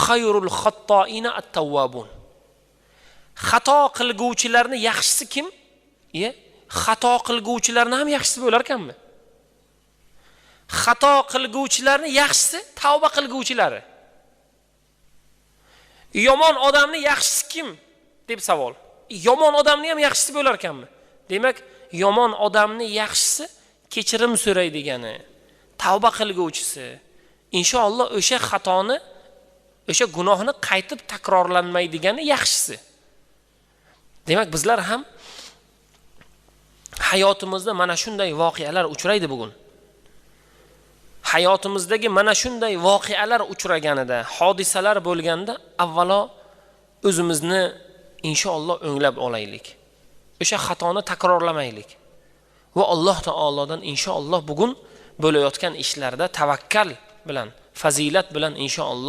Xayrul xattoina at-tawwabun. Xato qilguvchilarni yaxshisi kim? Xato qilguvchilarni ham yaxshisi bo'lar ekanmi? Xato qilguvchilarni yaxshisi tavba qilguvchilari. Yomon odamni yaxshisi kim deb savol. Yomon odamni ham yaxshisi bo'lar ekanmi? Demak, yomon odamni yaxshisi kechirim so'raydigani, tavba qilguvchisi. Inshaalloh o'sha xatoni, o'sha gunohni qaytib takrorlanmaydigani yaxshisi. Demak, bizlar ham hayotimizda mana shunday voqealar uchraydi bugun. Hayotimizdagi mana shunday voqealar uchraganida, hodisalar bo'lganda avvalo o'zimizni inshaalloh o'nglab olaylik. O'sha xatoni takrorlamaylik. Va Alloh taolodan inshaalloh bugun bo'layotgan ishlarda tavakkal bilan, fazilat bilan inshaalloh